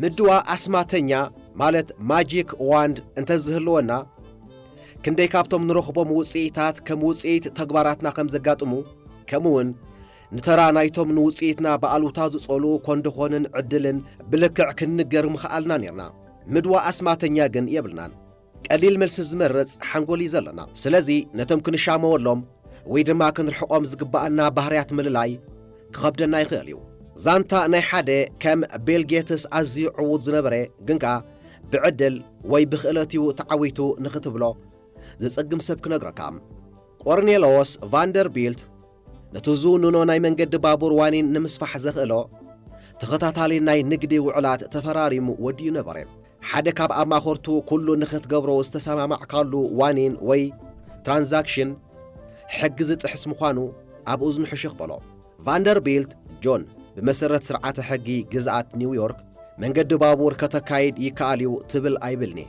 ምድዋ ኣስማተኛ ማለት ማጂክ ዋንድ እንተዝህልወና፣ ክንደይ ካብቶም ንረኽቦም ውጽኢታት ከም ውጽኢት ተግባራትና ከም ዘጋጥሙ፣ ከምኡውን ንተራ ናይቶም ንውጽኢትና ብኣሉታ ዝጸሉ ኮንደኾንን ዕድልን ብልክዕ ክንንገር ምኽኣልና ኔርና። ምድዋ ኣስማተኛ ግን የብልናን። ቀሊል መልሲ ዝመርጽ ሓንጎል እዩ ዘለና። ስለዚ ነቶም ክንሻመወሎም ወይ ድማ ክንርሕቖም ዝግብኣና ባህርያት ምልላይ ክኸብደና ይኽእል እዩ። ዛንታ ናይ ሓደ ከም ቤል ጌትስ ኣዝዩ ዕዉት ዝነበረ ግን ከኣ ብዕድል ወይ ብኽእለት እዩ ተዓዊቱ ንኽትብሎ ዘጸግም ሰብ ክነግረካ። ቆርኔሎስ ቫንደርቢልት ነቲ ዝውንኖ ናይ መንገዲ ባቡር ዋኒን ንምስፋሕ ዘኽእሎ ተኸታታሊ ናይ ንግዲ ውዕላት ተፈራሪሙ ወዲኡ ነበረ። ሓደ ካብ ኣማኸርቱ ኩሉ ንኽትገብሮ ዝተሰማማዕካሉ ዋኒን ወይ ትራንዛክሽን ሕጊ ዝጥሕስ ምዃኑ ኣብ እዝኑ ሕሽኽ በሎ። ቫንደርቢልት ጆን ብመሰረት ስርዓተ ሕጊ ግዝኣት ኒውዮርክ መንገዲ ባቡር ከተካይድ ይከኣል እዩ ትብል ኣይብልኒ።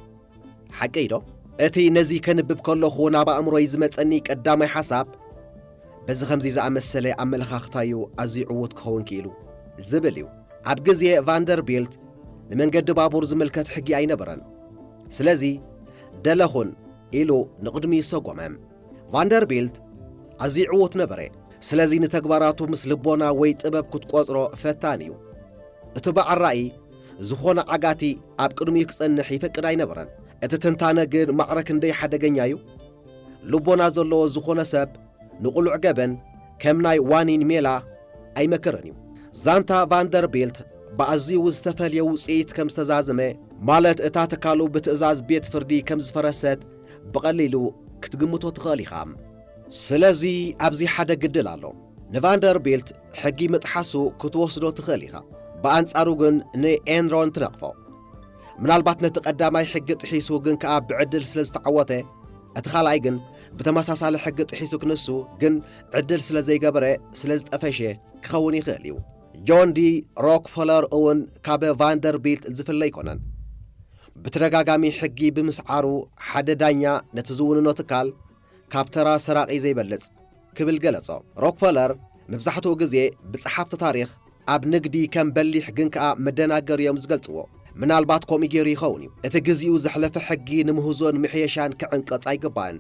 ሓቀይ ዶ? እቲ ነዚ ከንብብ ከለኹ ናብ ኣእምሮይ ዝመጸኒ ቀዳማይ ሓሳብ፣ በዚ ከምዚ ዝኣመሰለ ኣመለኻኽታዩ ኣዝዩ ዕዉት ክኸውን ክኢሉ ዝብል እዩ። ኣብ ግዜ ቫንደርቢልት ንመንገዲ ባቡር ዝምልከት ሕጊ ኣይነበረን። ስለዚ ደለኹን ኢሉ ንቕድሚት ሰጎመ። ቫንደርቢልት ኣዝዩ ዕዉት ነበረ። ስለዚ ንተግባራቱ ምስ ልቦና ወይ ጥበብ ክትቆጽሮ ፈታኒ እዩ። እቲ በዓል ራእይ ዝኾነ ዓጋቲ ኣብ ቅድሚኡ ክጸንሕ ይፈቅድ ኣይነበረን። እቲ ትንታነ ግን ማዕረ ክንደይ ሓደገኛ እዩ። ልቦና ዘለዎ ዝኾነ ሰብ ንቕሉዕ ገበን ከም ናይ ዋኒን ሜላ ኣይመክርን እዩ። ዛንታ ቫንደርቢልት ብኣዝዩ ዝተፈልየ ውጽኢት ከም ዝተዛዘመ፣ ማለት እታ ትካሉ ብትእዛዝ ቤት ፍርዲ ከም ዝፈረሰት ብቐሊሉ ክትግምቶ ትኽእል ኢኻ። ስለዚ ኣብዚ ሓደ ግድል ኣሎ። ንቫንደርቢልት ሕጊ ምጥሓሱ ክትወስዶ ትኽእል ኢኻ። ብኣንጻሩ ግን ንኤንሮን ትነቕፎ። ምናልባት ነቲ ቀዳማይ ሕጊ ጥሒሱ ግን ከኣ ብዕድል ስለ ዝተዓወተ፣ እቲ ካልኣይ ግን ብተመሳሳሊ ሕጊ ጥሒሱ ክንሱ ግን ዕድል ስለ ዘይገበረ ስለ ዝጠፈሸ ክኸውን ይኽእል እዩ። ጆን ዲ ሮክፈለር እውን ካብ ቫንደርቢልት ዝፍለ ኣይኮነን። ብተደጋጋሚ ሕጊ ብምስዓሩ ሓደ ዳኛ ነቲ ዝውንኖ ትካል ካብ ተራ ሰራቒ ዘይበልጽ ክብል ገለጾ። ሮክፈለር መብዛሕትኡ ግዜ ብጸሓፍቲ ታሪኽ ኣብ ንግዲ ከም በሊሕ ግን ከኣ መደናገሪ እዮም ዝገልጽዎ። ምናልባት ከምኡ ገይሩ ይኸውን እዩ። እቲ ግዜኡ ዘሕለፈ ሕጊ ንምህዞን ምሕየሻን ክዕንቀጽ ኣይግባእን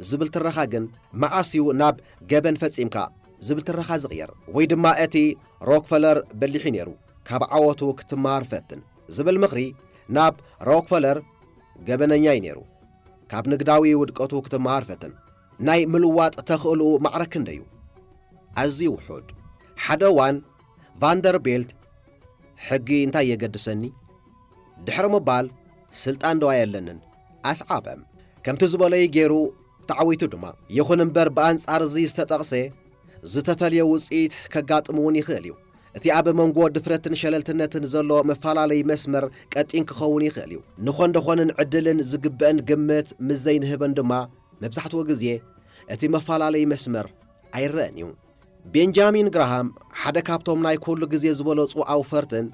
ዝብል ትረኻ ግን መዓስ እዩ ናብ ገበን ፈጺምካ ዝብል ትረኻ ዝቕየር? ወይ ድማ እቲ ሮክፈለር በሊሕ እዩ ነይሩ፣ ካብ ዓወቱ ክትመሃር ፈትን ዝብል ምኽሪ ናብ ሮክፈለር ገበነኛ እዩ ነይሩ፣ ካብ ንግዳዊ ውድቀቱ ክትመሃር ፈትን። ናይ ምልዋጥ ተኽእልኡ ማዕረ ክንደይ እዩ? ኣዝዩ ውሑድ። ሓደ እዋን ቫንደርቤልት ሕጊ እንታይ የገድሰኒ ድሕሪ ምባል ስልጣን ዶ ኣየለንን ኣስዓበ። ከምቲ ዝበለዩ ገይሩ ተዓዊቱ ድማ። ይኹን እምበር ብኣንጻር እዚ ዝተጠቕሰ ዝተፈልየ ውጽኢት ከጋጥም እውን ይኽእል እዩ። እቲ ኣብ መንጎ ድፍረትን ሸለልትነትን ዘሎ መፈላለዪ መስመር ቀጢን ክኸውን ይኽእል እዩ። ንኾንደኾንን ዕድልን ዝግበአን ግምት ምስ ዘይንህበን ድማ መብዛሕትኡ ግዜ እቲ መፈላለዪ መስመር ኣይረአን እዩ። ቤንጃሚን ግራሃም ሓደ ካብቶም ናይ ኩሉ ግዜ ዝበለጹ ኣውፈርትን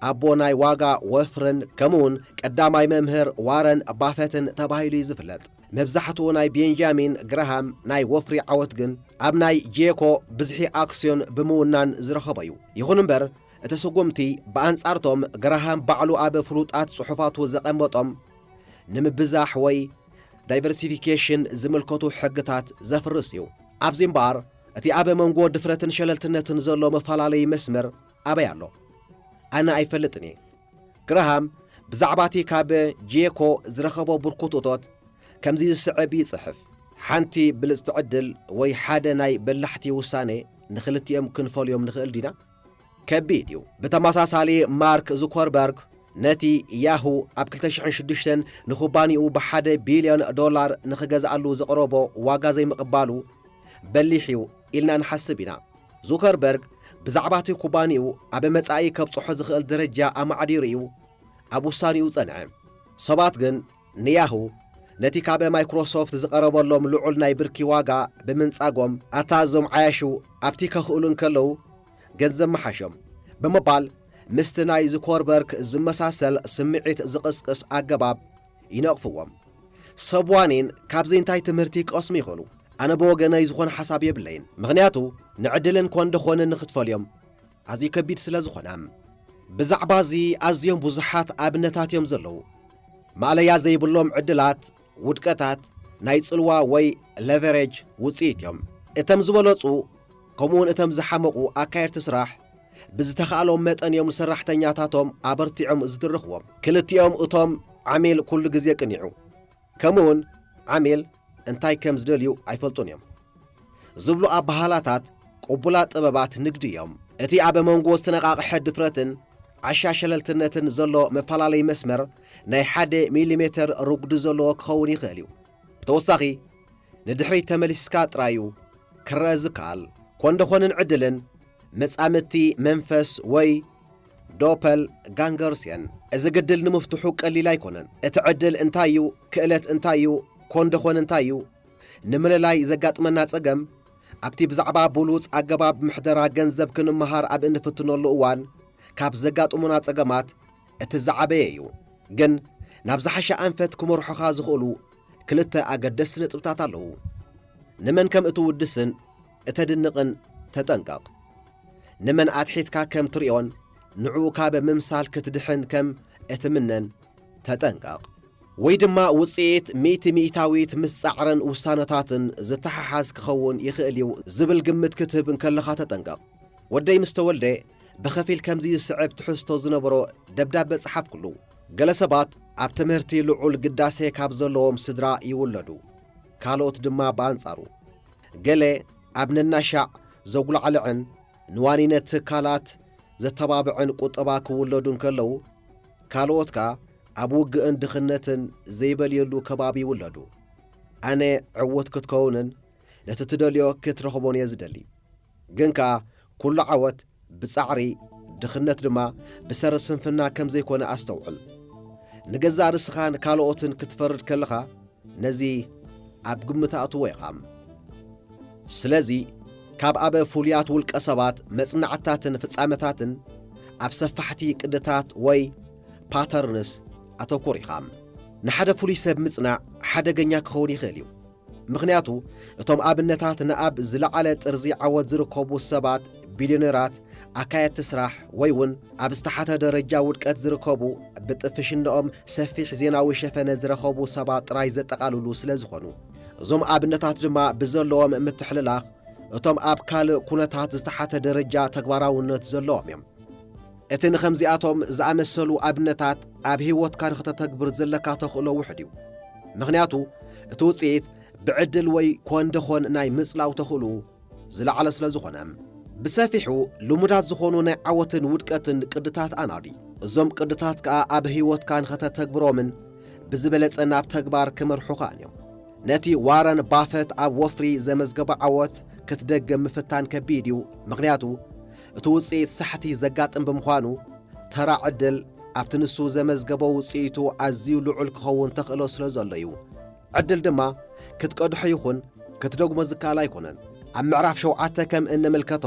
ኣቦ ናይ ዋጋ ወፍርን ከምኡውን ቀዳማይ መምህር ዋረን ባፈትን ተባሂሉ እዩ ዝፍለጥ። መብዛሕትኡ ናይ ቤንጃሚን ግራሃም ናይ ወፍሪ ዓወት ግን ኣብ ናይ ጄኮ ብዝሒ ኣክስዮን ብምውናን ዝረኸቦ እዩ። ይኹን እምበር እቲ ስጉምቲ ብኣንጻርቶም ግራሃም ባዕሉ ኣብ ፍሉጣት ጽሑፋቱ ዘቐመጦም ንምብዛሕ ወይ ዳይቨርሲፊኬሽን ዝምልከቱ ሕግታት ዘፍርስ እዩ። ኣብዚ እምበኣር እቲ ኣብ መንጎ ድፍረትን ሸለልትነትን ዘሎ መፈላለዪ መስመር ኣበይ ኣሎ? ኣነ ኣይፈልጥን እየ። ግራሃም ብዛዕባ እቲ ካብ ጄኮ ዝረኸቦ ብርኩት እቶት ከምዚ ዝስዕብ ይጽሕፍ። ሓንቲ ብልጽቲ ዕድል ወይ ሓደ ናይ በላሕቲ ውሳኔ ንኽልቲኦም ክንፈልዮም ንኽእል ዲና? ከቢድ እዩ። ብተመሳሳሊ ማርክ ዙከርበርግ ነቲ ያሁ ኣብ ክልተ ሽሕን ሽዱሽተን ንኩባንያኡ ብሓደ ቢልዮን ዶላር ንኽገዝኣሉ ዘቕረቦ ዋጋ ዘይምቕባሉ በሊሕ እዩ ኢልና ንሓስብ ኢና። ዙከርበርግ ብዛዕባ እቲ ኩባንያኡ ኣብ መጻኢ ከብጽሖ ዝኽእል ደረጃ ኣማዕዲሩ እዩ ኣብ ውሳኔኡ ጸንዐ። ሰባት ግን ንያሁ ነቲ ካብ ማይክሮሶፍት ዝቐረበሎም ልዑል ናይ ብርኪ ዋጋ ብምንጻጎም፣ ኣታ እዞም ዓያሹ ኣብቲ ከኽእሉ እንከለዉ ገንዘብ ምሓሾም ብምባል ምስቲ ናይ ዙከርበርግ ዝመሳሰል ስምዒት ዝቕስቅስ ኣገባብ ይነቕፍዎም። ሰብ ዋኒን ካብዚ እንታይ ትምህርቲ ክቐስሙ ይኽእሉ? ኣነ ብወገነይ ዝኾነ ሓሳብ የብለይን። ምኽንያቱ ንዕድልን ኮንደኾንን ንኽትፈልዮም ኣዝዩ ከቢድ ስለ ዝኾነ። ብዛዕባ እዚ ኣዝዮም ብዙሓት ኣብነታት እዮም ዘለዉ። ማእለያ ዘይብሎም ዕድላት፣ ውድቀታት፣ ናይ ጽልዋ ወይ ለቨሬጅ ውጽኢት እዮም። እቶም ዝበለጹ ከምኡውን እቶም ዝሓመቑ ኣካየድቲ ስራሕ ብዝተኻእሎም መጠን እዮም ንሰራሕተኛታቶም ኣበርቲዖም ዝድርኽዎም። ክልቲኦም እቶም ዓሚል ኩሉ ግዜ ቅኒዑ፣ ከምኡውን ዓሚል እንታይ ከም ዝደልዩ ኣይፈልጡን እዮም ዝብሉ ኣበሃህላታት ቅቡላት ጥበባት ንግዲ እዮም። እቲ ኣብ መንጎ ዝተነቓቕሐ ድፍረትን ዓሻ ሸለልትነትን ዘሎ መፈላለዪ መስመር ናይ ሓደ ሚሊሜተር ርጉዲ ዘለዎ ክኸውን ይኽእል እዩ። ብተወሳኺ፣ ንድሕሪት ተመሊስካ ጥራይ እዩ ክረአ ዝከኣል። ኮንደኾንን ዕድልን መጻምድቲ መንፈስ ወይ ዶፐል ጋንገርስ እየን። እዚ ግድል ንምፍትሑ ቀሊል ኣይኮነን። እቲ ዕድል እንታይ እዩ? ክእለት እንታይ እዩ? ኮንደኾን እንታይ እዩ? ንምልላይ ዘጋጥመና ጸገም፣ ኣብቲ ብዛዕባ ብሉጽ ኣገባብ ምሕደራ ገንዘብ ክንመሃር ኣብ እንፍትነሉ እዋን ካብ ዘጋጥሙና ጸገማት እቲ ዝዓበየ እዩ። ግን ናብ ዝሓሸ ኣንፈት ክመርሑኻ ዝኽእሉ ክልተ ኣገደስቲ ነጥብታት ኣለዉ። ንመን ከም እትውድስን እተድንቕን ተጠንቀቕ። ንመን ኣትሒትካ ከም ትርእዮን ንዕኡ ካብ ምምሳል ክትድሕን ከም እትምነን ተጠንቀቕ። ወይ ድማ ውጽኢት ሚእቲ ሚእታዊት ምስ ጻዕርን ውሳነታትን ዝተሓሓዝ ክኸውን ይኽእል እዩ ዝብል ግምት ክትህብ እንከለኻ ተጠንቀቕ። ወደይ ምስ ተወልደ ብኸፊል ከምዚ ዝስዕብ ትሕዝቶ ዝነበሮ ደብዳበ ጸሓፍኩሉ። ገለ ሰባት ኣብ ትምህርቲ ልዑል ግዳሴ ካብ ዘለዎም ስድራ ይውለዱ፣ ካልኦት ድማ ብኣንጻሩ። ገለ ኣብ ነናሻዕ ዘጉላዕልዕን ንዋኒነት ትካላት ዘተባብዕን ቁጠባ ክውለዱ እንከለዉ፣ ካልኦት ከኣ ኣብ ውግእን ድኽነትን ዘይበልየሉ ከባቢ ይውለዱ። ኣነ ዕዉት ክትከውንን ነቲ ትደልዮ ክትረኽቦን እየ ዝደሊ። ግን ከኣ ኩሉ ዓወት ብጻዕሪ፣ ድኽነት ድማ ብሰሪ ስንፍና ከም ዘይኮነ ኣስተውዕል። ንገዛእ ርእስኻን ካልኦትን ክትፈርድ ከለኻ ነዚ ኣብ ግምት ኣእትዎ ኢኻ። ስለዚ ካብ ኣብ ፍሉያት ውልቀ ሰባት መጽናዕትታትን ፍጻመታትን ኣብ ሰፋሕቲ ቅድታት ወይ ፓተርንስ ኣተኩር ኢኻ። ንሓደ ፍሉይ ሰብ ምጽናዕ ሓደገኛ ክኸውን ይኽእል እዩ። ምኽንያቱ እቶም ኣብነታት ንኣብ ዝለዓለ ጥርዚ ዓወት ዝርከቡ ሰባት፣ ቢልዮነራት፣ ኣካየድቲ ስራሕ ወይ እውን ኣብ ዝተሓተ ደረጃ ውድቀት ዝርከቡ ብጥፍሽንኦም ሰፊሕ ዜናዊ ሸፈነ ዝረኸቡ ሰባት ጥራይ ዘጠቓልሉ ስለ ዝኾኑ። እዞም ኣብነታት ድማ ብዘለዎም ምትሕልላኽ እቶም ኣብ ካልእ ኩነታት ዝተሓተ ደረጃ ተግባራውነት ዘለዎም እዮም። እቲ ንኸምዚኣቶም ዝኣመሰሉ ኣብነታት ኣብ ህይወትካ ንኽተተግብር ዘለካ ተኽእሎ ውሑድ እዩ። ምኽንያቱ እቲ ውጽኢት ብዕድል ወይ ኮንደኾን ናይ ምጽላው ተኽእልኡ ዝለዓለ ስለ ዝኾነ። ብሰፊሑ ልሙዳት ዝኾኑ ናይ ዓወትን ውድቀትን ቅድታት ኣናዲ። እዞም ቅድታት ከኣ ኣብ ህይወትካ ንኸተተግብሮምን ብዝበለጸ ናብ ተግባር ክመርሑኻን እዮም። ነቲ ዋረን ባፈት ኣብ ወፍሪ ዘመዝገቦ ዓወት ክትደግም ምፍታን ከቢድ እዩ፣ ምኽንያቱ እቲ ውጽኢት ሳሕቲ ዘጋጥም ብምዃኑ፣ ተራ ዕድል ኣብቲ ንሱ ዘመዝገቦ ውጽኢቱ ኣዝዩ ልዑል ክኸውን ተኽእሎ ስለ ዘሎ እዩ። ዕድል ድማ ክትቀድሖ ይኹን ክትደግሞ ዝከኣል ኣይኮነን። ኣብ ምዕራፍ ሸውዓተ ከም እንምልከቶ፣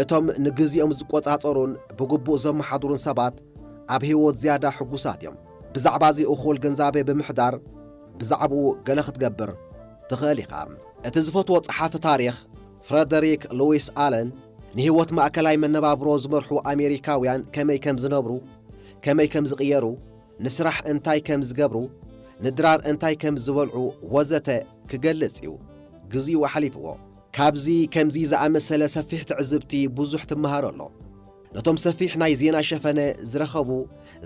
እቶም ንግዜኦም ዝቆጻጸሩን ብግቡእ ዘመሓድሩን ሰባት ኣብ ህይወት ዝያዳ ሕጉሳት እዮም። ብዛዕባ እዚ እኹል ግንዛቤ ብምሕዳር ብዛዕባኡ ገለ ክትገብር ትኽእል ኢኻ። እቲ ዝፈትዎ ጸሓፊ ታሪኽ ፍረደሪክ ሉዊስ ኣለን ንህይወት ማእከላይ መነባብሮ ዝመርሑ ኣሜሪካውያን ከመይ ከም ዝነብሩ፣ ከመይ ከም ዝቕየሩ፣ ንስራሕ እንታይ ከም ዝገብሩ፣ ንድራር እንታይ ከም ዝበልዑ ወዘተ ክገልጽ እዩ ግዜኡ ኣሕሊፍዎ። ካብዚ ከምዚ ዝኣመሰለ ሰፊሕ ትዕዝብቲ ብዙሕ ትመሃር ኣሎ። ነቶም ሰፊሕ ናይ ዜና ሸፈነ ዝረኸቡ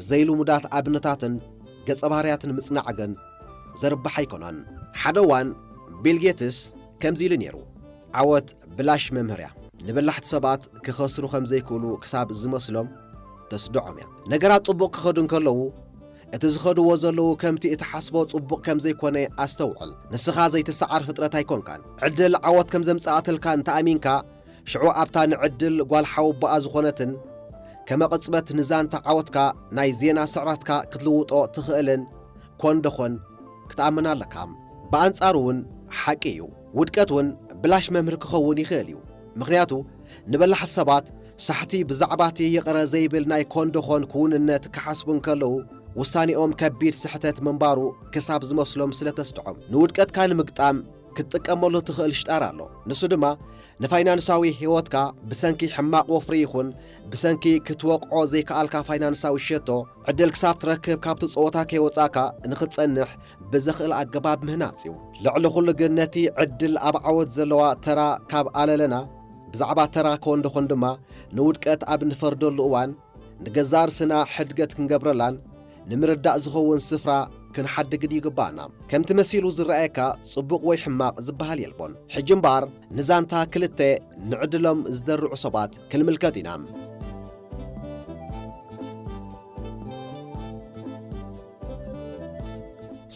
ዘይልሙዳት ኣብነታትን ገጸ ባህርያትን ምጽናዕ ግን ዘርብሕ ኣይኮነን። ሓደ እዋን ቢል ጌትስ ከምዚ ኢሉ ነይሩ፣ ዓወት ብላሽ መምህርያ። ንበላሕቲ ሰባት ክኸስሩ ከም ዘይክእሉ ክሳብ ዝመስሎም ተስድዖም እያ። ነገራት ጽቡቕ ክኸዱ እንከለዉ፣ እቲ ዝኸድዎ ዘለዉ ከምቲ እትሓስቦ ጽቡቕ ከም ዘይኮነ ኣስተውዕል። ንስኻ ዘይትሰዓር ፍጥረት ኣይኮንካን። ዕድል ዓወት ከም ዘምጽኣትልካ እንተኣሚንካ፣ ሽዑ ኣብታ ንዕድል ጓል ሓወቦኣ ዝኾነትን ከመ ቅጽበት ንዛንታ ዓወትካ ናይ ዜና ስዕረትካ ክትልውጦ ትኽእልን ኮን ደኾን ክትኣምን ኣለካ። ብኣንጻሩ እውን ሓቂ እዩ። ውድቀት እውን ብላሽ መምህር ክኸውን ይኽእል እዩ። ምኽንያቱ ንበላሕቲ ሰባት ሳሕቲ ብዛዕባ እቲ ይቕረ ዘይብል ናይ ኮን ደኾን ክውንነት ክሓስቡ እንከለዉ፣ ውሳኔኦም ከቢድ ስሕተት ምንባሩ ክሳብ ዝመስሎም ስለ ተስድዖም። ንውድቀትካ ንምግጣም ክትጥቀመሉ ትኽእል ሽጣር ኣሎ። ንሱ ድማ ንፋይናንሳዊ ህይወትካ ብሰንኪ ሕማቕ ወፍሪ ይኹን ብሰንኪ ክትወቕዖ ዘይከኣልካ ፋይናንሳዊ ሸቶ ዕድል ክሳብ ትረክብ ካብቲ ጸወታ ከይወጻእካ ንኽትጸንሕ ብዘኽእል ኣገባብ ምህናጽ እዩ። ልዕሊ ኩሉ ግን ነቲ ዕድል ኣብ ዓወት ዘለዋ ተራ ካብ ኣለለና ብዛዕባ ተራ ኮንዶኾን ድማ ንውድቀት ኣብ ንፈርደሉ እዋን ንገዛእ ርእስና ሕድገት ክንገብረላን ንምርዳእ ዝኸውን ስፍራ ክንሓድግን ይግባእና። ከምቲ መሲሉ ዝረኣየካ ጽቡቕ ወይ ሕማቕ ዝበሃል የልቦን። ሕጂ እምበኣር ንዛንታ ክልተ ንዕድሎም ዝደርዑ ሰባት ክንምልከት ኢና።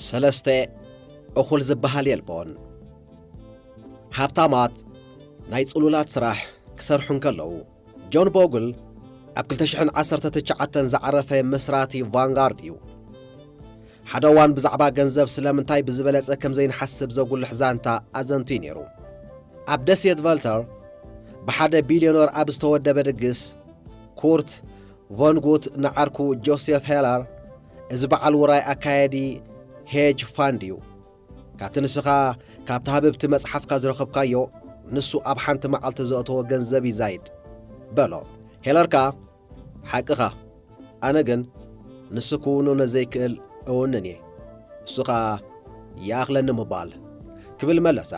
ሰለስተ፣ እኹል ዝበሃል የልቦን። ሃብታማት ናይ ጽሉላት ስራሕ ክሰርሑ እንከለዉ። ጆን ቦግል ኣብ ክልተ ሽሕን ዓሰርተ ትሽዓተን ዝዓረፈ መስራቲ ቫንጋርድ እዩ። ሓደ እዋን ብዛዕባ ገንዘብ ስለምንታይ ብዝበለጸ ከም ዘይንሓስብ ዘጉልሕ ዛንታ ኣዘንትዩ ነይሩ። ኣብ ደሴት ቨልተር ብሓደ ቢልዮነር ኣብ ዝተወደበ ድግስ፣ ኩርት ቮንጉት ንዓርኩ ጆሴፍ ሄለር፣ "እዚ በዓል ውራይ ኣካያዲ ሄጅ ፋንድ እዩ። ካብቲ ንስኻ ካብቲ ሃብብቲ መጽሓፍካ ዝረኸብካዮ፣ ንሱ ኣብ ሓንቲ መዓልቲ ዘእተዎ ገንዘብ ይዛይድ" በሎ። ሄለር ከኣ፣ "ሓቅኻ፣ ኣነ ግን ንሱ ክውንኖ ዘይክእል እውንን እየ። እሱ ኸኣ ይኣኽለኒ ምባል" ክብል መለሰ።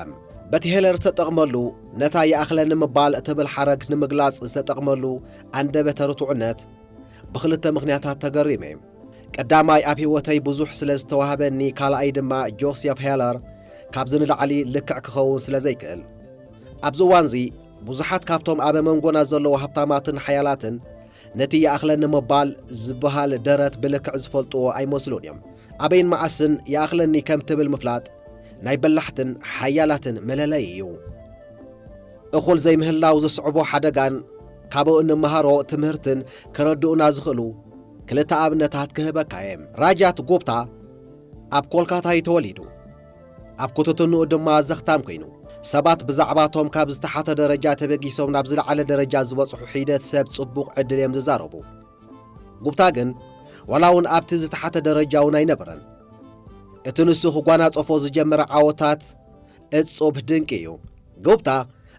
በቲ ሄለር ዝተጠቕመሉ፣ ነታ ይኣኽለኒ ምባል እትብል ሓረግ ንምግላጽ ዝተጠቕመሉ ኣንደበተ ርቱዕነት ብኽልተ ምኽንያታት ተገሪመ እየ። ቀዳማይ፣ ኣብ ህይወተይ ብዙሕ ስለ ዝተዋህበኒ፣ ካልኣይ ድማ ጆሴፍ ሄለር ካብዚ ንላዕሊ ልክዕ ክኸውን ስለ ዘይክእል። ኣብዚ እዋንዚ ብዙሓት ካብቶም ኣብ መንጎና ዘለዉ ሃብታማትን ሓያላትን ነቲ ይኣኽለኒ ምባል ዝበሃል ደረት ብልክዕ ዝፈልጥዎ ኣይመስሉን እዮም። ኣበይን መዓስን ይኣኽለኒ ከም ትብል ምፍላጥ ናይ በላሕትን ሓያላትን መለለዪ እዩ። እኹል ዘይምህላው ዘስዕቦ ሓደጋን ካብኡ እንመሃሮ ትምህርትን ከረድኡና ዝኽእሉ ክልተ ኣብነታት ክህበካ እየ። ራጃት ጉፕታ ኣብ ኮልካታ እዩ ተወሊዱ። ኣብ ክትትንኡ ድማ ዘኽታም ኮይኑ። ሰባት ብዛዕባቶም ካብ ዝተሓተ ደረጃ ተበጊሶም ናብ ዝለዓለ ደረጃ ዝበጽሑ ሒደት ሰብ ጽቡቕ ዕድል እዮም ዝዛረቡ። ጉፕታ ግን ዋላ እውን ኣብቲ ዝተሓተ ደረጃ እውን ኣይነበረን። እቲ ንሱ ክጓናጸፎ ዝጀመረ ዓወታት እጹብ ድንቂ እዩ። ጉፕታ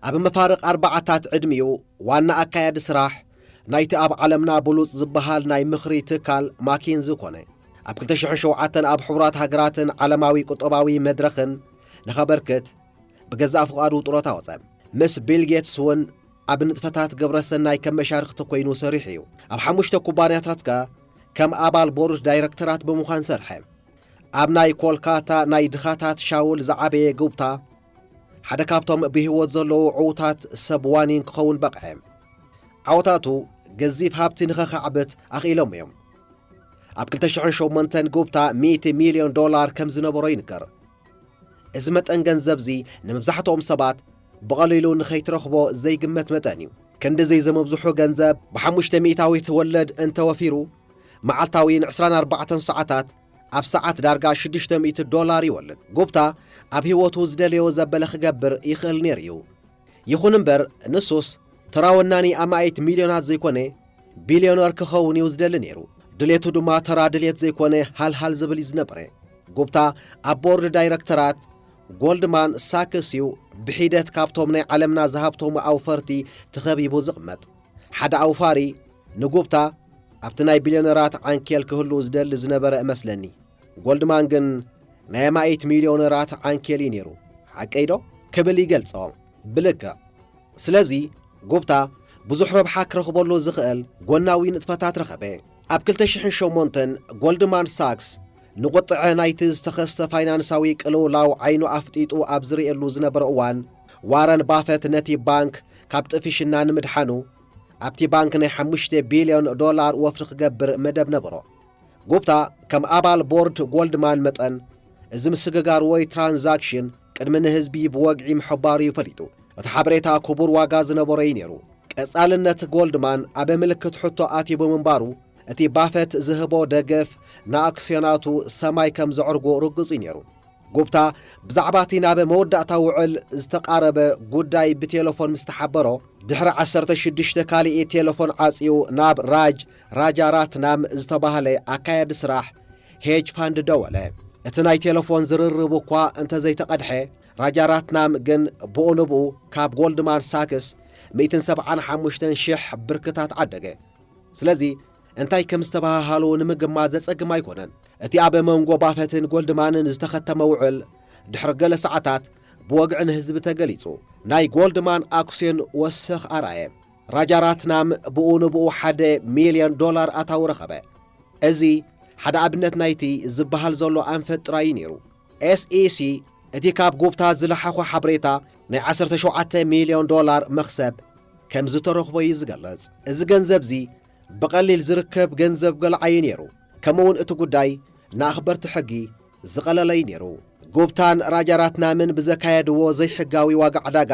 ኣብ መፋርቕ ኣርባዓታት ዕድሚኡ ዋና ኣካያዲ ስራሕ ናይቲ ኣብ ዓለምና ብሉጽ ዝበሃል ናይ ምኽሪ ትካል ማኪንዚ ኮነ። ኣብ ክልተ ሽሕን ሸውዓተን ኣብ ሕቡራት ሃገራትን ዓለማዊ ቁጠባዊ መድረኽን ንኸበርክት ብገዛእ ፍቓዱ ጡረታ ወጸ። ምስ ቢል ጌትስ እውን ኣብ ንጥፈታት ግብረ ሰናይ ከም መሻርኽቲ ኮይኑ ሰሪሑ እዩ። ኣብ ሓሙሽተ ኩባንያታት ከኣ ከም ኣባል ቦርድ ዳይረክተራት ብምዃን ሰርሐ። ኣብ ናይ ኮልካታ ናይ ድኻታት ሻውል ዝዓበየ ጉብታ፣ ሓደ ካብቶም ብህይወት ዘለዉ ዕዉታት ሰብ ዋኒን ክኸውን በቕዐ። ዓወታቱ ገዚፍ ሃብቲ ንኸኻዕብት ኣኽኢሎም እዮም። ኣብ ክልተ ሽሕን ሸሞንተን ጉብታ ሚእቲ ሚልዮን ዶላር ከም ዝነበሮ ይንገር። እዚ መጠን ገንዘብዚ ንመብዛሕትኦም ሰባት ብቐሊሉ ንኸይትረኽቦ ዘይግመት መጠን እዩ። ክንድዚ ዝምብዝሑ ገንዘብ ብሓሙሽተ ሚእታዊት ወለድ እንተወፊሩ፣ መዓልታዊ ንዕስራን ኣርባዕተን ሰዓታት ኣብ ሰዓት ዳርጋ ሽዱሽተ ሚእቲ ዶላር ይወልድ። ጉብታ ኣብ ህይወቱ ዝደለዮ ዘበለ ክገብር ይኽእል ነይሩ እዩ። ይኹን እምበር፣ ንሱስ ተራ ወናኒ ኣማኢት ሚልዮናት ዘይኮነ፣ ቢልዮነር ክኸውን እዩ ዝደሊ ነይሩ። ድሌቱ ድማ ተራ ድሌት ዘይኮነ፣ ሃልሃል ዝብል እዩ ዝነበረ። ጉብታ ኣብ ቦርድ ዳይረክተራት ጎልድማን ሳክስ እዩ ብሒደት ካብቶም ናይ ዓለምና ዝሃብተሙ ኣውፈርቲ ተኸቢቡ ዝቕመጥ። ሓደ ኣውፋሪ ንጉብታ ኣብቲ ናይ ቢልዮነራት ዓንኬል ክህሉ ዝደሊ ዝነበረ እመስለኒ። ጎልድማን ግን ናይ ኣማኢት ሚልዮነራት ዓንኬል እዩ ነይሩ። ሓቀይ ዶ? ክብል ይገልጾ። ብልክዕ። ስለዚ፣ ጉብታ ብዙሕ ረብሓ ክረኽበሉ ዝኽእል ጎናዊ ንጥፈታት ረኸበ። ኣብ ክልተ ሽሕን ሸሞንተን ጎልድማን ሳክስ ንቁጥዐ ናይቲ ዝተኸስተ ፋይናንሳዊ ቅልውላው ዓይኑ ኣፍጢጡ ኣብ ዝርእየሉ ዝነበረ እዋን፣ ዋረን ባፈት ነቲ ባንክ ካብ ጥፍሽና ንምድሓኑ፣ ኣብቲ ባንክ ናይ ሓሙሽተ ቢልዮን ዶላር ወፍሪ ክገብር መደብ ነበሮ። ጉብታ ከም ኣባል ቦርድ ጎልድማን መጠን፣ እዚ ምስግጋር ወይ ትራንዛክሽን ቅድሚ ንህዝቢ ብወግዒ ምሕባሩ እዩ ፈሊጡ። እቲ ሓበሬታ ክቡር ዋጋ ዝነበሮ እዩ ነይሩ። ቀጻልነት ጎልድማን ኣብ ምልክት ሕቶ ኣትዩ ብምንባሩ፣ እቲ ባፈት ዝህቦ ደገፍ ንኣክስዮናቱ ሰማይ ከም ዘዕርጎ ርጉጽ እዩ ነይሩ። ጉብታ ብዛዕባ እቲ ናብ መወዳእታ ውዕል ዝተቓረበ ጉዳይ ብቴለፎን ምስ ተሓበሮ፣ ድሕሪ ዓሰርተ ሽዱሽተ ካልእ ቴለፎን ዓጽዩ ናብ ራጅ ራጃራትናም ዝተባህለ ኣካያዲ ስራሕ ሄጅ ፋንድ ደወለ። እቲ ናይ ቴለፎን ዝርርብ እኳ እንተዘይተቐድሐ፣ ራጃራትናም ግን ብኡ ንብኡ ካብ ጎልድማን ሳክስ ሚእትን ሰብዓን ሓሙሽተን ሽሕ ብርክታት ዓደገ። ስለዚ እንታይ ከም ዝተባሃሃሉ ንምግማት ዘጸግም ኣይኮነን። እቲ ኣብ መንጎ ባፈትን ጎልድማንን ዝተኸተመ ውዕል ድሕሪ ገለ ሰዓታት ብወግዒ ንህዝቢ ተገሊጹ። ናይ ጎልድማን ኣክስዮን ወሰኽ ኣርኣየ። ራጃራትናም ብኡ ንብኡ ሓደ ሚልዮን ዶላር ኣታዊ ረኸበ። እዚ ሓደ ኣብነት ናይቲ ዝበሃል ዘሎ ኣንፈት ጥራይ እዩ ነይሩ። ኤስኢሲ እቲ ካብ ጉብታ ዝለሓኾ ሓበሬታ ናይ ዓሰርተ ሸውዓተ ሚልዮን ዶላር መኽሰብ ከም ዝተረኽቦ እዩ ዝገልጽ። እዚ ገንዘብዚ ብቐሊል ዝርከብ ገንዘብ ገልዓ እዩ ነይሩ። ከምኡውን እቲ ጉዳይ ንኣኽበርቲ ሕጊ ዝቐለለ እዩ ነይሩ። ጉብታን ራጃራትናምን ብዘካየድዎ ዘይሕጋዊ ዋጋ ዕዳጋ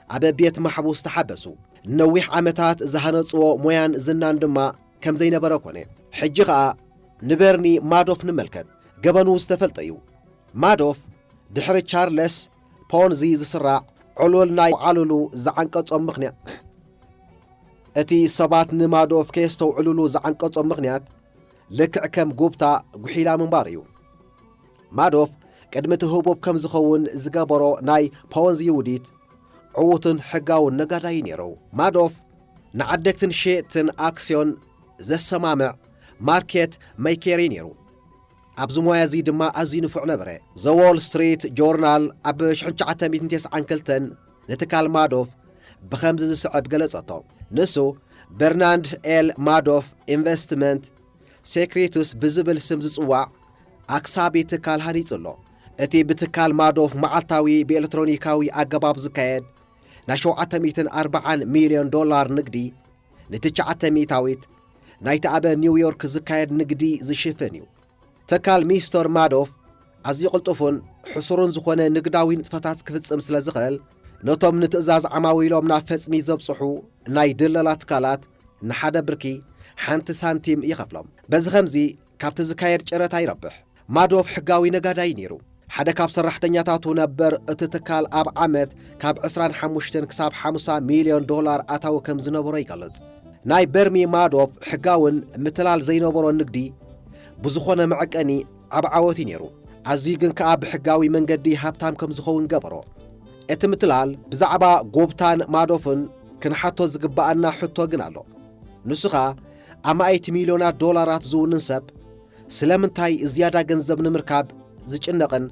ኣብ ቤት ማሕቡስ ተሓበሱ። ንነዊሕ ዓመታት ዝሃነጽዎ ሞያን ዝናን ድማ ከም ዘይነበረ ኮነ። ሕጂ ኸኣ ንበርኒ ማዶፍ ንመልከት። ገበኑ ዝተፈልጠ እዩ። ማዶፍ ድሕሪ ቻርለስ ፖንዚ ዝስራዕ ዕሉል ናይ ዓሉሉ ዝዓንቀጾም ምኽንያት፣ እቲ ሰባት ንማዶፍ ከየስተውዕሉሉ ዝዓንቀጾም ምኽንያት፣ ልክዕ ከም ጉብታ ጉሒላ ምንባር እዩ። ማዶፍ ቅድሚ እቲ ህቡብ ከም ዝኸውን ዝገበሮ ናይ ፖንዚ ውዲት፣ ዕዉትን ሕጋውን ነጋዳይ ነይሩ። ማዶፍ ንዓደግትን ሸየጥትን ኣክስዮን ዘሰማምዕ ማርኬት መይኬር እዩ ነይሩ። ኣብዚ ሞያ እዚ ድማ ኣዝዩ ንፉዕ ነበረ። ዘ ዎል ስትሪት ጆርናል ኣብ ሽሕን ትሽዓተ ሚእትን ተስዓን ክልተን ንትካል ማዶፍ ብኸምዚ ዝስዕብ ገለጸቶ። ንሱ በርናንድ ኤል ማዶፍ ኢንቨስትመንት ሴክሬቱስ ብዝብል ስም ዝጽዋዕ ኣክሳቢ ትካል ሃኒጹ ኣሎ። እቲ ብትካል ማዶፍ መዓልታዊ ብኤሌክትሮኒካዊ ኣገባብ ዝካየድ ናይ ሸውዓተ ሚእትን ኣርባዓን ሚልዮን ዶላር ንግዲ ንትሽዓተ ሚእታዊት ናይቲ ኣብ ኒውዮርክ ዝካየድ ንግዲ ዝሽፍን እዩ። ትካል ሚስተር ማዶፍ ኣዝዩ ቅልጡፍን ሕሱርን ዝኾነ ንግዳዊ ንጥፈታት ክፍጽም ስለ ዝኽእል፣ ነቶም ንትእዛዝ ዓማዊሎም ናብ ፈጽሚ ዘብጽሑ ናይ ድለላ ትካላት ንሓደ ብርኪ ሓንቲ ሳንቲም ይኸፍሎም። በዚ ኸምዚ ካብቲ ዝካየድ ጨረታ ይረብሕ። ማዶፍ ሕጋዊ ነጋዳይ ነይሩ። ሓደ ካብ ሰራሕተኛታቱ ነበር እቲ ትካል ኣብ ዓመት ካብ ዕስራን ሓሙሽተን ክሳብ ሓምሳ ሚልዮን ዶላር ኣታዊ ከም ዝነበሮ ይገልጽ። ናይ በርኒ ማዶፍ ሕጋውን ምትላል ዘይነበሮ ንግዲ ብዝኾነ መዐቀኒ ዓብ ዓወት እዩ ነይሩ። ኣዝዩ ግን ከኣ ብሕጋዊ መንገዲ ሃብታም ከም ዝኸውን ገበሮ። እቲ ምትላል ብዛዕባ ጎብታን ማዶፍን ክንሓቶ ዝግብኣና ሕቶ ግን ኣሎ። ንሱ ኸኣ ኣማኢት ሚልዮናት ዶላራት ዝውንን ሰብ ስለምንታይ ዝያዳ ገንዘብ ንምርካብ ዝጭነቕን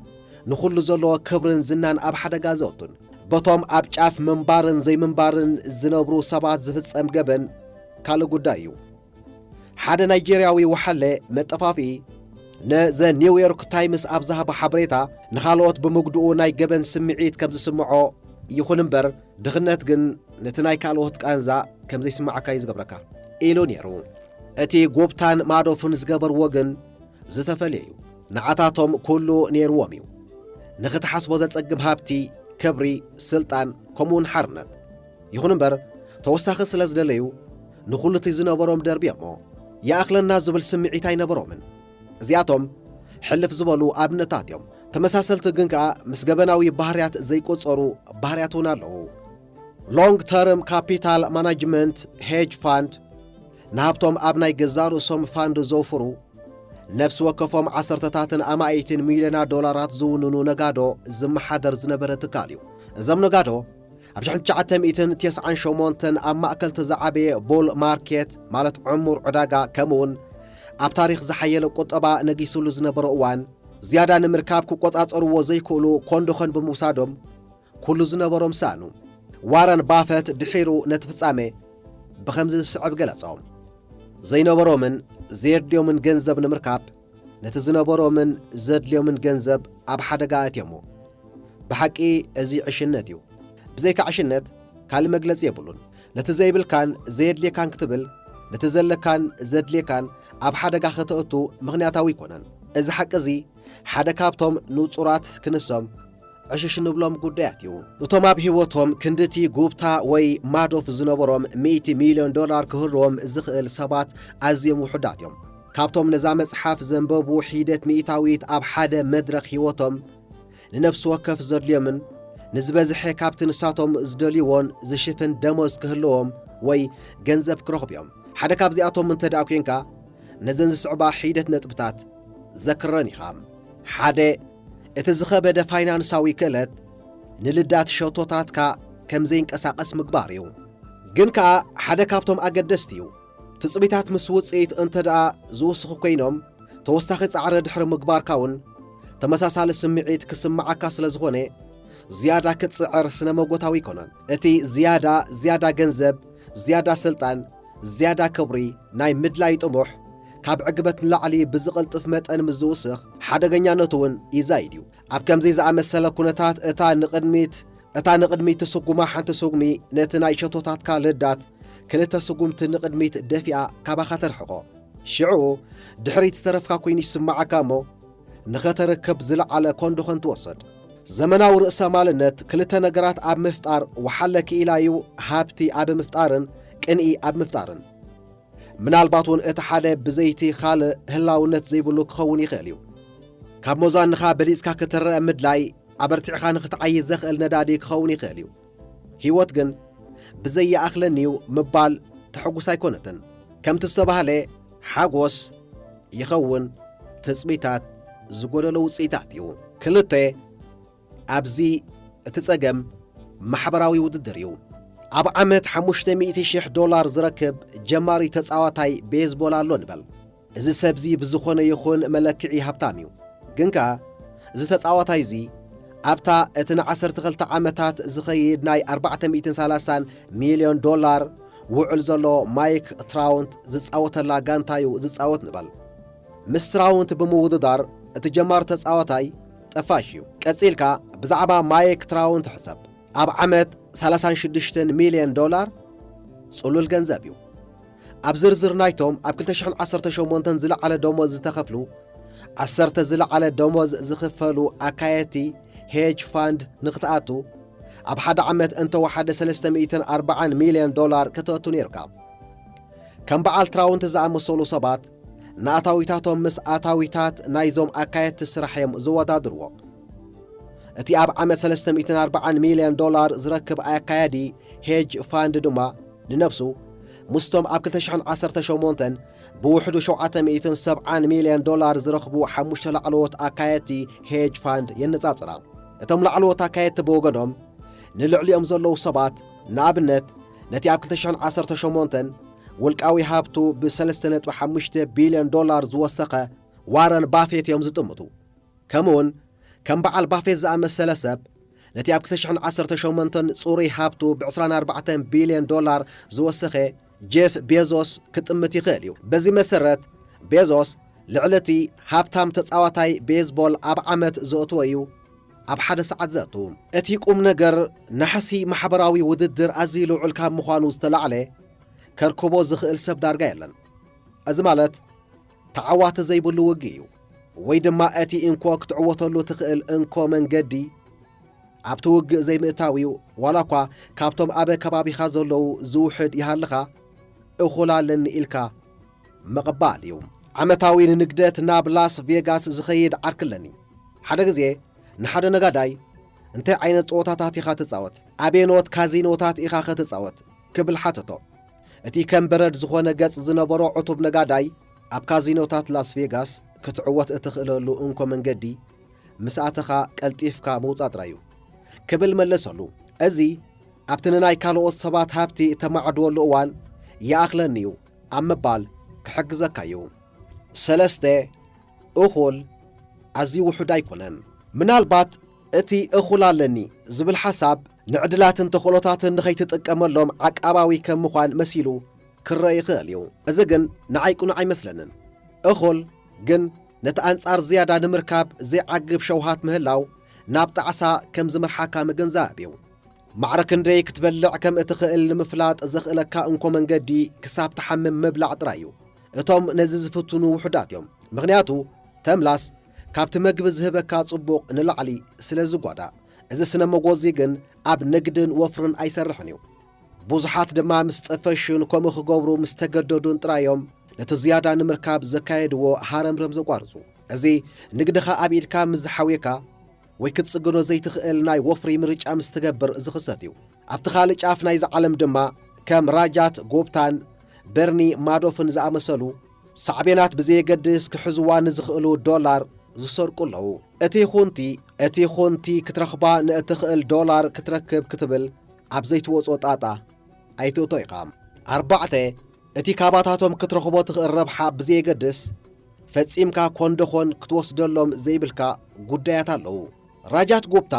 ንኹሉ ዘለዎ ክብርን ዝናን ኣብ ሓደጋ ዘእቱን? በቶም ኣብ ጫፍ ምንባርን ዘይምንባርን ዝነብሩ ሰባት ዝፍጸም ገበን ካልእ ጉዳይ እዩ። ሓደ ናይጀርያዊ ወሓለ መጠፋፍኢ ንዘ ኒውዮርክ ታይምስ ኣብ ዝሃቦ ሓበሬታ፣ ንኻልኦት ብምጉድኡ ናይ ገበን ስምዒት ከም ዝስምዖ፣ ይኹን እምበር ድኽነት ግን ነቲ ናይ ካልኦት ቃንዛ ከም ዘይስምዓካ እዩ ዝገብረካ ኢሉ ነይሩ። እቲ ጎብታን ማዶፍን ዝገበርዎ ግን ዝተፈልየ እዩ። ንዓታቶም ኩሉ ነይርዎም እዩ። ንኽትሓስቦ ዘጸግም ሃብቲ፣ ክብሪ፣ ስልጣን፣ ከምኡውን ሓርነት። ይኹን እምበር፣ ተወሳኺ ስለ ዝደለዩ፣ ንኹሉ እቲ ዝነበሮም ደርብዮሞ። ይኣኽለና ዝብል ስምዒት ኣይነበሮምን። እዚኣቶም ሕልፍ ዝበሉ ኣብነታት እዮም። ተመሳሰልቲ ግን ከኣ ምስ ገበናዊ ባህርያት ዘይቆጸሩ ባህርያት እውን ኣለዉ። ሎንግ ተርም ካፒታል ማናጅመንት ሄጅ ፋንድ ንሃብቶም ኣብ ናይ ገዛእ ርእሶም ፋንድ ዘውፍሩ፣ ነፍሲ ወከፎም ዓሰርተታትን ኣማኢትን ሚልዮናት ዶላራት ዝውንኑ ነጋዶ ዝመሓደር ዝነበረ ትካል እዩ። እዞም ነጋዶ ኣብ ሽሕን ትሽዓተ ሚእትን ተስዓን ሸሞንተን ኣብ ማእከል እቲ ዝዓበየ ቡል ማርኬት፣ ማለት ዕሙር ዕዳጋ፣ ከምኡውን ኣብ ታሪኽ ዝሓየለ ቁጠባ ነጊስሉ ዝነበረ እዋን፣ ዝያዳ ንምርካብ ክቆጻጸርዎ ዘይክእሉ ኮንዶኸን ብምውሳዶም፣ ኩሉ ዝነበሮም ሰኣኑ። ዋረን ባፈት ድሒሩ ነቲ ፍጻመ ብኸምዚ ዝስዕብ ገለጾ። ዘይነበሮምን ዘየድልዮምን ገንዘብ ንምርካብ፣ ነቲ ዝነበሮምን ዘድልዮምን ገንዘብ ኣብ ሓደጋ ኣእትዮሞ። ብሓቂ እዚ ዕሽነት እዩ። ብዘይካ ዕሽነት ካልእ መግለጺ የብሉን። ነቲ ዘይብልካን ዘየድልየካን ክትብል፣ ነቲ ዘለካን ዘድልየካን ኣብ ሓደጋ ከተእቱ ምኽንያታዊ ኣይኮነን። እዚ ሓቂ እዚ ሓደ ካብቶም ንጹራት ክንሶም ዕሽሽ ንብሎም ጉዳያት እዩ። እቶም ኣብ ህይወቶም ክንድቲ ጉብታ ወይ ማዶፍ ዝነበሮም ሚእቲ ሚልዮን ዶላር ክህልዎም ዝኽእል ሰባት ኣዝዮም ውሑዳት እዮም። ካብቶም ነዛ መጽሓፍ ዘንበቡ ሒደት ሚእታዊት ኣብ ሓደ መድረኽ ህይወቶም ንነፍሲ ወከፍ ዘድልዮምን ንዝበዝሐ ካብቲ ንሳቶም ዝደልይዎን ዝሽፍን ደሞዝ ክህልዎም ወይ ገንዘብ ክረኽቡ እዮም። ሓደ ካብዚኣቶም እንተ ደኣ ኴንካ፣ ነዘን ዝስዕባ ሒደት ነጥብታት ዘክረን ኢኻ። ሓደ፣ እቲ ዝኸበደ ፋይናንሳዊ ክእለት ንልዳት ሸቶታትካ ከም ዘይንቀሳቐስ ምግባር እዩ። ግን ከኣ ሓደ ካብቶም ኣገደስቲ እዩ። ትጽቢታት ምስ ውጽኢት እንተ ደኣ ዝውስኹ ኮይኖም፣ ተወሳኺ ጻዕሪ ድሕሪ ምግባርካ እውን ተመሳሳሊ ስምዒት ክስምዓካ ስለ ዝኾነ፣ ዝያዳ ክትጽዕር ስነ መጎታዊ ኣይኮነን። እቲ ዝያዳ፣ ዝያዳ ገንዘብ፣ ዝያዳ ስልጣን፣ ዝያዳ ክብሪ ናይ ምድላይ ጥሙሕ፣ ካብ ዕግበት ንላዕሊ ብዝቕልጥፍ መጠን ምስ ዝውስኽ፣ ሓደገኛነቱ እውን ይዛይድ እዩ። ኣብ ከምዚ ዝኣመሰለ ኩነታት፣ እታ ንቕድሚት፣ እታ ንቕድሚት ትስጉማ ሓንቲ ስጉሚ፣ ነቲ ናይ ሸቶታትካ ልዳት ክልተ ስጉምቲ ንቕድሚት ደፊኣ ካባኻ ተርሕቖ። ሽዑ፣ ድሕሪት ዝተረፍካ ኮይኑ ይስምዓካ እሞ፣ ንኸተርክብ ዝለዓለ ኮንዶኾን ትወስድ። ዘመናዊ ርእሰ ማልነት ክልተ ነገራት ኣብ ምፍጣር ወሓለ ክኢላ እዩ፣ ሃብቲ ኣብ ምፍጣርን ቅንኢ ኣብ ምፍጣርን። ምናልባት እውን እቲ ሓደ ብዘይቲ ካልእ ህላውነት ዘይብሉ ክኸውን ይኽእል እዩ። ካብ ሞዛንኻ በሊጽካ ክትረአ ምድላይ፣ ኣበርቲዕኻ ንኽትዓዪ ዘኽእል ነዳዲ ክኸውን ይኽእል እዩ። ህይወት ግን ብዘይ ይኣኽለኒ እዩ ምባል ተሐጉስ ኣይኮነትን። ከምቲ ዝተባህለ፣ ሓጎስ ይኸውን ትጽቢታት ዝጎደሎ ውጽኢታት እዩ። ክልተ፣ ኣብዚ እቲ ጸገም ማሕበራዊ ውድድር እዩ። ኣብ ዓመት ሓሙሽተ ሚእቲ ሽሕ ዶላር ዝረክብ ጀማሪ ተጻዋታይ ቤዝቦል ኣሎ ንበል። እዚ ሰብዚ ብዝኾነ ይኹን መለክዒ ሃብታም እዩ። ግን ከኣ፣ እዚ ተጻዋታይ እዚ ኣብታ እቲ ንዓሰርተ ክልተ ዓመታት ዝኸይድ ናይ ኣርባዕተ ሚእትን ሰላሳን ሚልዮን ዶላር ውዕል ዘሎ ማይክ ትራውንት ዝጻወተላ ጋንታ እዩ ዝጻወት ንበል። ምስ ትራውንት ብምውድዳር፣ እቲ ጀማሪ ተጻዋታይ ጠፋሽ እዩ። ቀጺልካ ብዛዕባ ማይክ ትራውንት ሕሰብ። ኣብ ዓመት ሰላሳን ሽዱሽተን ሚልዮን ዶላር ጽሉል ገንዘብ እዩ። ኣብ ዝርዝር ናይቶም ኣብ ክልተ ሽሕን ዓሰርተ ሸሞንተን ዝለዓለ ደሞዝ ዝተኸፍሉ፣ ዓሰርተ ዝለዓለ ደሞዝ ዝኽፈሉ ኣካየድቲ ሄጅ ፋንድ ንኽትኣቱ፣ ኣብ ሓደ ዓመት እንተወሓደ ሰለስተ ሚእትን ኣርባዓን ሚልዮን ዶላር ከተእቱ ነይሩካ። ከም በዓል ትራውንት ዝኣመሰሉ ሰባት፣ ንኣታዊታቶም ምስ ኣታዊታት ናይዞም ኣካየድቲ ስራሕ እዮም ዝወዳድርዎ። እቲ ኣብ ዓመት ሰለስተ ሚእትን ኣርባዓን ሚልዮን ዶላር ዝረክብ ኣካያዲ ሄጅ ፋንድ ድማ ንነብሱ፣ ምስቶም ኣብ ክልተ ሽሕን ዓሰርተ ሸሞንተን ብውሕዱ ሸውዓተ ሚእትን ሰብዓን ሚልዮን ዶላር ዝረኽቡ ሓሙሽተ ላዕለዎት ኣካየድቲ ሄጅ ፋንድ የነጻጽራ። እቶም ላዕለዎት ኣካየድቲ ብወገኖም፣ ንልዕሊኦም ዘለዉ ሰባት፣ ንኣብነት፣ ነቲ ኣብ ክልተ ሽሕን ዓሰርተ ሸሞንተን ውልቃዊ ሃብቱ ብሰለስተ ነጥቢ ሓሙሽተ ቢልዮን ዶላር ዝወሰኸ ዋረን ባፌት እዮም ዝጥምቱ። ከምኡውን ከም በዓል ባፌት ዝኣመሰለ ሰብ፣ ነቲ ኣብ ክልተ ሽሕን ዓሰርተ ሸሞንተን ጽሩይ ሃብቱ ብዕስራን ኣርባዕተን ቢልዮን ዶላር ዝወሰኸ ጄፍ ቤዞስ ክጥምት ይኽእል እዩ። በዚ መሰረት፣ ቤዞስ ልዕሊ እቲ ሃብታም ተጻዋታይ ቤዝቦል ኣብ ዓመት ዘእትዎ እዩ ኣብ ሓደ ሰዓት ዘእቱ። እቲ ቁም ነገር፣ ናሕሲ ማሕበራዊ ውድድር ኣዝዩ ልዑል ካብ ምዃኑ ዝተላዕለ፣ ከርክቦ ዝኽእል ሰብ ዳርጋ የለን። እዚ ማለት፣ ተዓዋቲ ዘይብሉ ውግእ እዩ። ወይ ድማ እቲ እንኮ ክትዕወተሉ ትኽእል እንኮ መንገዲ፣ ኣብቲ ውግእ ዘይምእታው እዩ። ዋላ እኳ ካብቶም ኣብ ከባቢኻ ዘለዉ ዝውሕድ ይሃልኻ፣ እኹል ኣለኒ ኢልካ ምቕባል እዩ። ዓመታዊ ንንግደት ናብ ላስ ቬጋስ ዝኸይድ ዓርኪ ኣለኒ። ሓደ ግዜ ንሓደ ነጋዳይ፣ "እንታይ ዓይነት ጸወታታት ኢኻ ትጻወት? ኣበየኖት ካዚኖታት ኢኻ ኸ ትጻወት?" ክብል ሓተቶ። እቲ ከም በረድ ዝኾነ ገጽ ዝነበሮ ዕቱብ ነጋዳይ፣ "ኣብ ካዚኖታት ላስ ቬጋስ ክትዕወት እትኽእለሉ እንኮ መንገዲ፣ ምስ ኣተኻ ቀልጢፍካ ምውጻእ ጥራይ እዩ" ክብል መለሰሉ። እዚ ኣብቲ ንናይ ካልኦት ሰባት ሃብቲ እተማዕድወሉ እዋን ይኣኽለኒ እዩ ኣብ ምባል ክሕግዘካ እዩ። ሰለስተ፣ እኹል ኣዝዩ ውሑድ ኣይኮነን። ምናልባት እቲ እኹል ኣለኒ ዝብል ሓሳብ ንዕድላትን ተኽእሎታትን ንኸይትጥቀመሎም ዓቃባዊ ከም ምዃን መሲሉ ክረአ ይኽእል እዩ። እዚ ግን ንዓይ ቅኑዕ ኣይመስለንን። እኹል ግን ነቲ ኣንጻር ዝያዳ ንምርካብ ዘይዓግብ ሸውሃት ምህላው ናብ ጣዕሳ ከም ዝመርሓካ ምግንዛብ እዩ። ማዕረ ክንደይ ክትበልዕ ከም እትኽእል ንምፍላጥ ዘኽእለካ እንኮ መንገዲ ክሳብ ትሓምም ምብላዕ ጥራይ እዩ። እቶም ነዚ ዝፍትኑ ውሑዳት እዮም። ምኽንያቱ ተምላስ ካብቲ መግቢ ዝህበካ ጽቡቕ ንላዕሊ ስለ ዝጓዳእ። እዚ ስነ መጎዚ ግን ኣብ ንግድን ወፍርን ኣይሰርሕን እዩ። ብዙሓት ድማ ምስ ጠፈሹን ከምኡ ክገብሩ ምስ ተገደዱን ጥራይ እዮም ነቲ ዝያዳ ንምርካብ ዘካየድዎ ሃረምረም ዘቋርጹ። እዚ ንግድኻ ኣብ ኢድካ ምስ ዝሓውየካ ወይ ክትጽግኖ ዘይትኽእል ናይ ወፍሪ ምርጫ ምስ ትገብር ዝኽሰት እዩ። ኣብቲ ካልእ ጫፍ ናይዚ ዓለም ድማ ከም ራጃት ጉፕታን በርኒ ማዶፍን ዝኣመሰሉ ሳዕቤናት ብዘየገድስ ክሕዝዋ ንዝኽእሉ ዶላር ዝሰርቁ ኣለዉ። እቲ ኹንቲ፣ እቲ ኹንቲ ክትረኽባ ንእትኽእል ዶላር ክትረክብ ክትብል ኣብ ዘይትወጾ ጣጣ ኣይትእቶ ኢኻ። ኣርባዕተ፣ እቲ ካባታቶም ክትረኽቦ ትኽእል ረብሓ ብዘየገድስ፣ ፈጺምካ ኮንደኾን ክትወስደሎም ዘይብልካ ጉዳያት ኣለዉ። ራጃት ጉፕታ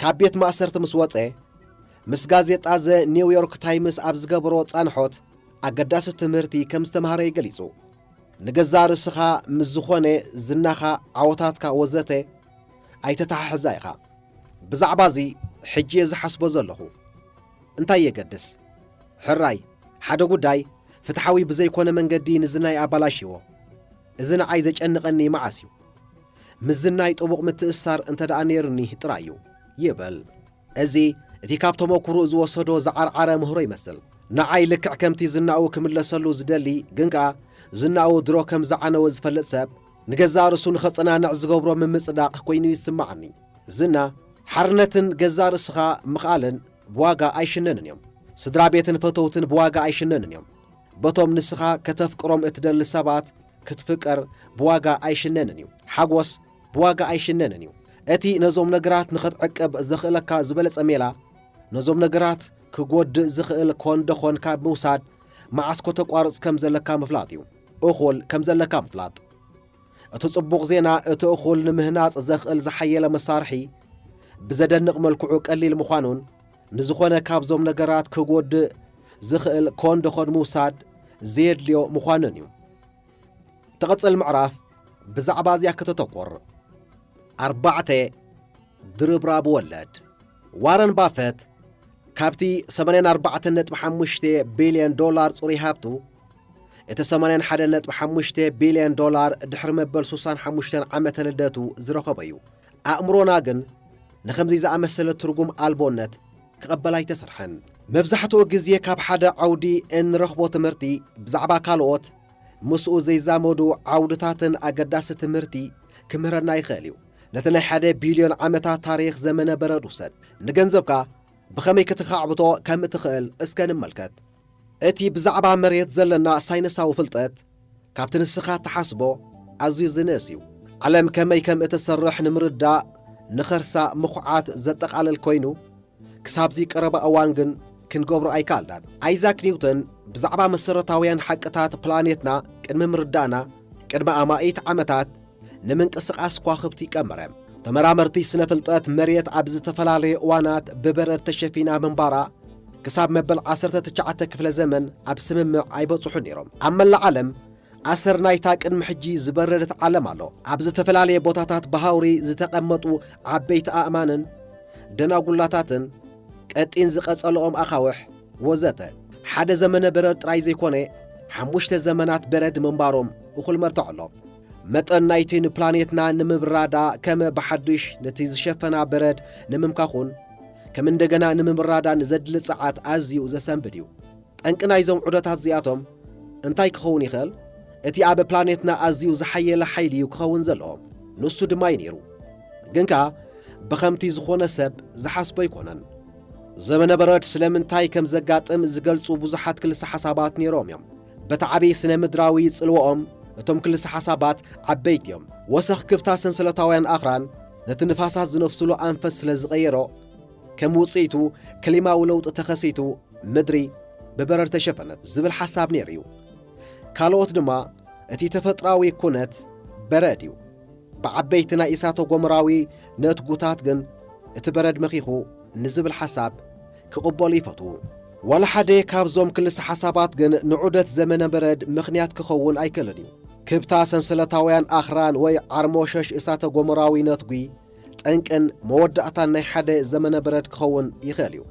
ካብ ቤት ማእሰርቲ ምስ ወጸ፣ ምስ ጋዜጣ ዘ ኒው ዮርክ ታይምስ ኣብ ዝገበሮ ጻንሖት ኣገዳሲ ትምህርቲ ከም ዝተማህረ እዩ ገሊጹ። ንገዛእ ርእስኻ ምስ ዝኾነ ዝናኻ፣ ዓወታትካ ወዘተ ኣይተተሓሕዛ ኢኻ። ብዛዕባ እዚ ሕጂ እየ ዝሓስቦ ዘለኹ። እንታይ የገድስ? ሕራይ፣ ሓደ ጉዳይ ፍትሓዊ ብዘይኮነ መንገዲ ንዝናይ ኣባላሽዎ። እዚ ንዓይ ዘጨንቐኒ መዓስ እዩ? ምስ ዝናይ ጥቡቕ ምትእስሳር እንተ ደኣ ነይሩኒ ጥራይ እዩ፣ ይብል። እዚ እቲ ካብ ተመኩሮኡ ዝወሰዶ ዝዓርዓረ ምህሮ ይመስል። ንዓይ ልክዕ ከምቲ ዝናኡ ክምለሰሉ ዝደሊ፣ ግን ከኣ ዝናኡ ድሮ ከም ዝዓነወ ዝፈልጥ ሰብ፣ ንገዛእ ርእሱ ንኸጸናንዕ ዝገብሮ ምምጽዳቕ ኮይኑ ይስምዓኒ። ዝና፣ ሓርነትን ገዛእ ርእስኻ ምኽኣልን ብዋጋ ኣይሽነንን እዮም። ስድራ ቤትን ፈተውትን ብዋጋ ኣይሽነንን እዮም። በቶም ንስኻ ከተፍቅሮም እትደሊ ሰባት ክትፍቀር ብዋጋ ኣይሽነንን እዩ። ሓጎስ ብዋጋ ኣይሽነንን እዩ። እቲ ነዞም ነገራት ንኽትዕቅብ ዘኽእለካ ዝበለጸ ሜላ፣ ነዞም ነገራት ክጎድእ ዝኽእል ኮን ደኾን ካብ ምውሳድ መዓስ ከተቋርጽ ከም ዘለካ ምፍላጥ እዩ። እኹል ከም ዘለካ ምፍላጥ። እቲ ጽቡቕ ዜና፣ እቲ እኹል ንምህናጽ ዘኽእል ዝሓየለ መሳርሒ ብዘደንቕ መልክዑ ቀሊል ምዃኑን፣ ንዝኾነ ካብዞም ነገራት ክጎድእ ዝኽእል ኮን ደኾን ምውሳድ ዘየድልዮ ምዃኑን እዩ። ትቕጽል ምዕራፍ ብዛዕባ እዚኣ ከተተኩር። ኣርባዕተ፣ ድርብራብ ወለድ። ዋረን ባፈት ካብቲ ሰማንያን ኣርባዕተን ነጥቢ ሓሙሽተ ቢልዮን ዶላር ጽሩይ ሃብቱ፣ እቲ ሰማንያን ሓደን ነጥቢ ሓሙሽተ ቢልዮን ዶላር ድሕሪ መበል ሱሳን ሓሙሽተን ዓመተ ልደቱ ዝረኸቦ እዩ። ኣእምሮና ግን ንኸምዚ ዝኣመሰለ ትርጉም ኣልቦነት ክቐበል ኣይተሰርሐን። መብዛሕትኡ ግዜ ካብ ሓደ ዓውዲ እንረኽቦ ትምህርቲ ብዛዕባ ካልኦት ምስኡ ዘይዛመዱ ዓውድታትን ኣገዳሲ ትምህርቲ ክምህረና ይኽእል እዩ። ነቲ ናይ ሓደ ቢልዮን ዓመታት ታሪኽ ዘመነ በረድ ውሰድ። ንገንዘብካ ብኸመይ ክትኻዕብቶ ከም እትኽእል እስከ ንመልከት። እቲ ብዛዕባ መሬት ዘለና ሳይንሳዊ ፍልጠት ካብቲ ንስኻ እትሓስቦ ኣዝዩ ዝንእስ እዩ። ዓለም ከመይ ከም እትሰርሕ ንምርዳእ ንኸርሳ ምኹዓት ዘጠቓልል ኮይኑ፣ ክሳብዚ ቀረባ እዋን ግን ክንገብሮ ኣይከኣልናን። ኣይዛክ ኒውተን ብዛዕባ መሰረታውያን ሓቅታት ፕላኔትና ቅድሚ ምርዳእና፣ ቅድሚ ኣማኢት ዓመታት ንምንቅስቓስ ከዋኽብቲ ቀመረ። ተመራመርቲ ስነ ፍልጠት መሬት ኣብ ዝተፈላለየ እዋናት ብበረድ ተሸፊና ምንባራ፣ ክሳብ መበል ዓሰርተ ትሽዓተ ክፍለ ዘመን ኣብ ስምምዕ ኣይበጽሑን ነይሮም። ኣብ መላእ ዓለም ኣሰር ናይታ ቅድሚ ሕጂ ዝበረደት ዓለም ኣሎ። ኣብ ዝተፈላለየ ቦታታት ብሃውሪ ዝተቐመጡ ዓበይቲ ኣእማንን ደናጉላታትን፣ ቀጢን ዝቐጸልኦም ኣኻውሕ ወዘተ፣ ሓደ ዘመነ በረድ ጥራይ ዘይኮነ፣ ሓሙሽተ ዘመናት በረድ ምንባሮም እኹል መርትዖ ኣሎ። መጠን ናይቲ ንፕላኔትና ንምብራዳ ከም ብሓድሽ ነቲ ዝሸፈና በረድ ንምምካኹን ከም እንደገና ንምብራዳን ዘድሊ ጸዓት ኣዝዩ ዘሰንብድ እዩ። ጠንቂ ናይዞም ዑደታት እዚኣቶም እንታይ ክኸውን ይኽእል? እቲ ኣብ ፕላኔትና ኣዝዩ ዝሓየለ ሓይሊ እዩ ክኸውን ዘለዎ። ንሱ ድማ እዩ ነይሩ። ግን ከኣ ብኸምቲ ዝኾነ ሰብ ዝሓስቦ ኣይኮነን። ዘመነ በረድ ስለምንታይ ከም ዘጋጥም ዝገልጹ ብዙሓት ክልሰ ሓሳባት ነይሮም እዮም። በቲ ዓቢ ስነ ምድራዊ ጽልወኦም እቶም ክልሰ ሓሳባት ዓበይቲ እዮም። ወሰኽ ክብታ ሰንሰለታውያን ኣኽራን ነቲ ንፋሳት ዝነፍስሉ ኣንፈት ስለ ዝቐየሮ፣ ከም ውጽኢቱ ክሊማዊ ለውጢ ተኸሲቱ ምድሪ ብበረድ ተሸፈነት ዝብል ሓሳብ ነይሩ እዩ። ካልኦት ድማ እቲ ተፈጥራዊ ኩነት በረድ እዩ። ብዓበይቲ ናይ እሳተ ጎመራዊ ነትጉታት ግን እቲ በረድ መኺኹ ንዝብል ሓሳብ ክቕበሉ ይፈትዉ። ዋላ ሓደ ካብዞም ክልሰ ሓሳባት ግን ንዑደት ዘመነ በረድ ምኽንያት ክኸውን ኣይክእልን እዩ። ክብታ ሰንሰለታውያን ኣኽራን ወይ ዓርሞሸሽ እሳተ ጎመራዊ ነትጒ ጠንቅን መወዳእታን ናይ ሓደ ዘመነ በረድ ክኸውን ይኽእል እዩ።